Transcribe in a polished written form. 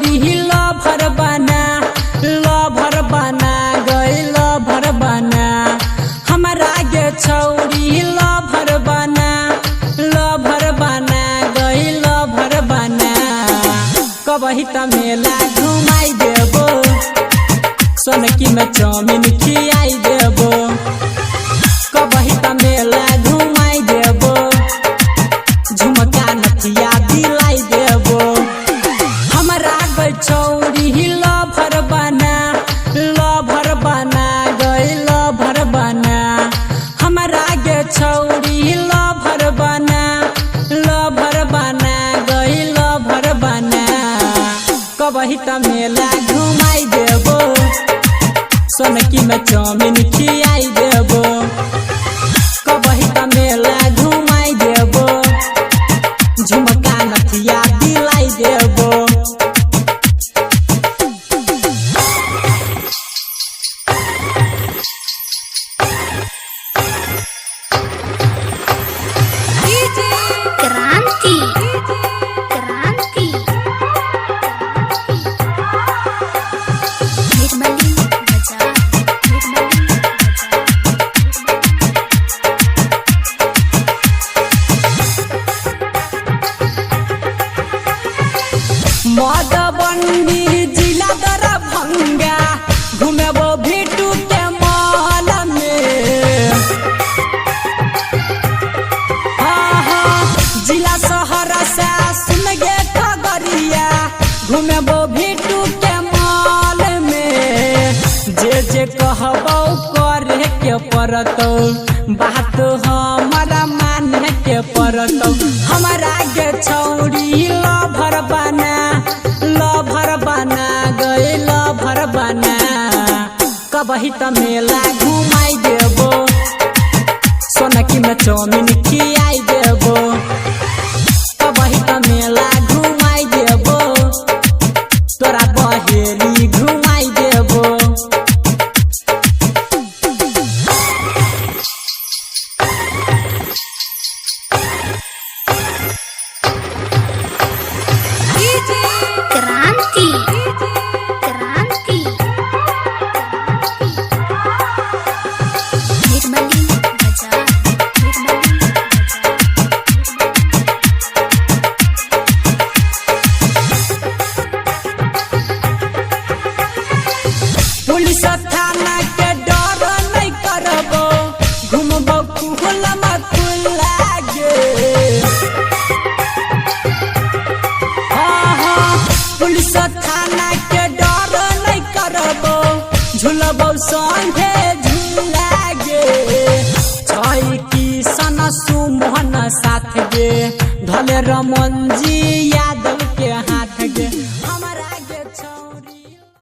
छौरी लभर बना, लभर बना गई लभर बना। हमरा गे छौरी लभर बना, लभर बना गई लभर बना। कबही त मेला घुमाई देबो, सोनकी में चाउमीन खियाई देबो। कबही त मेला घुमाई देबो, झुमका नथिया दिलाई देबो। हमरा गई छौरी लभर बना, लभर बना गई लभर बना। हमरा गे छौरी लभर बना, लभर बना गई लभर बना। कबही त मेला घुमाई देबो, सोनकी में चाउमीन खियाई देबो। कबही त मेला घुमाई देबो, झुमका नथिया दिलाई देबो। क्रांति क्रांति निर्मली बाजार निर्मली बाजार। मधुबनी जिला दरभंगा घुमेबो भिटू के मॉल में। हाँ हाँ, जिला सहरसा सुन गे खगड़िया घुमेबो भिटू के मॉल में। जे जे कहबो करे के पड़तौ, बात हमरा माने के पड़तौ। हमरा गे छौरी लभर बना, लभर बना गई लभर बना। कबही त मेला घुमाई देबो, सोनकी में चाउमीन खियाई देबो। कबही त मेला घुमाई देबो, तोरा बहेरी घुमाई देबो। क्रांति क्रांति निर्मली बाजार निर्मली बाजार। पुलिस थाना के डर नहीं करबो, घुमबो खुला खुला गे। हाँ हाँ, पुलिस थाना के डर नहीं करबो, झुलबो संगे झूला गे। छै किसन सुमन साथ गे, धले रमन जी यादव के हाथ गे।